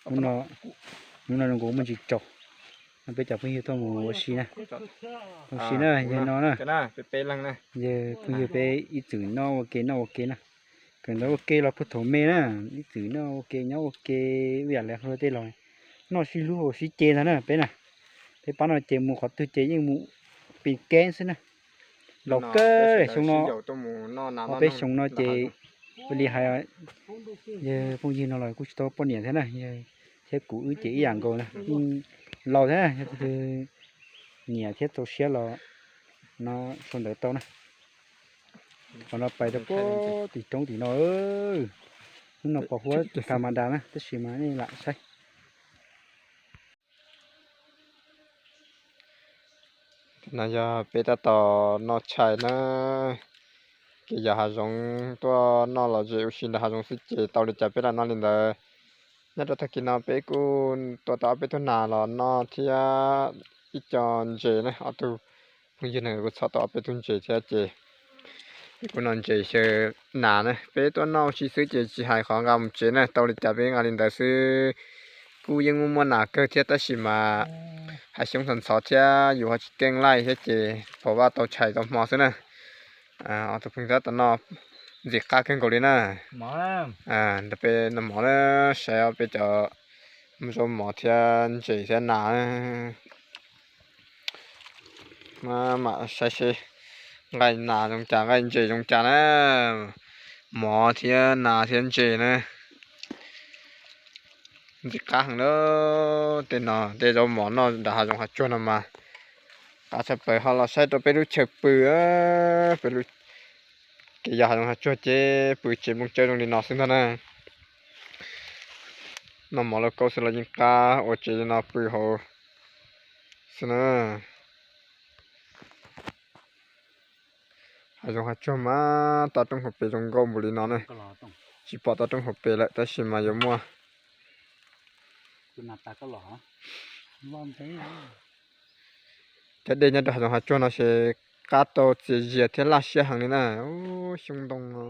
Hnub no, hnub no zoo nkaus muaj ntsis tsaus, no peb cov phooj ywg tuaj mus ua si na, ua si na, yog no na, yog phooj ywg peb ib txwm noj ua ke noj ua ke na, kawm ntawv ua ke los puag thaum me na, ib txwm noj ua ke nyob ua ke, ib yam li hluas tej los noj sib hlub haus sib ce ntag na peb na, peb pab no ces mus qhov twg ces yeej mus pis keeb xwb na, laus kawg xyoo no, peb xyoo no ces ua li hais, yog phooj ywg no los kuj tsis tau poj niam thiab na, thiab kuv wb ces ib yam nkaus na, laus thiab na, yog tus twg nyiam thiab txaus siab los no sau ntawv tau na. Qhov no pais rau puag tim roob tim no, hnub no pos huab tag mas das na, tab sis mas nej lam saib. No yog peb tab tom noj tshais na, kev yos hav zoov tuaj noj los zem ua si ntawm hav zoov xwb ces tau li cas peb lam noj li ntawd. Nyob rau tag kis no peb kuj tua tau ob peb tug nas los noj thiab ib co ntses na, ob tug phooj ywg no kuj txhom tau ob peb tug ntses thiab ces peb kuj noj ntses xyaw nas na, peb tuaj noj ua si xwb ces tsis hais qhov nqa mus tsev na, tau li cas peb nqa li ntawd xwb. Kuj yeej muaj muaj nas kawg thiab tab sis mas hav xyoob ntxhov ntxhov thiab yus ho tsis keej laij thiab ces pom vaj tau tshais tau hmo xwb na. Ob tug phooj ywg tab tom noj ntxim qab kawg nkaus li na. Ntawm peb noj mov na, saib ob peb cov zaub mov thiab ntses thiab nas. Mam saib seb nqaij nas zoo cas nqaij ntses zoo cas na. Mov thiab nas thiab ntses na. Ntxim qab heev na. Tej no tej zaub mov noj nram hav zoov hav tsuag no mas qab tshaj plaws. Ho los saib rau peb lub chaw pw, peb lub kev yos hav zoov hav tsuag ces pw tsev nplooj tsawb zoo li no xwb ntag na. Noj mov lauj kaub xwb los yeej qab ua tsev li no pw hauv xwb na. Hav zoov hav tsuag mas toj roob hauv pes zoo nkauj npaum li no na. Tsis pom toj roob hauv pes lawm tab sis mas yuav muaj. Cov dej nyob rau hav zoov hav tsuag no ces qab tau txias zias thiab laj siab heev li na. Xyoob ntoo no.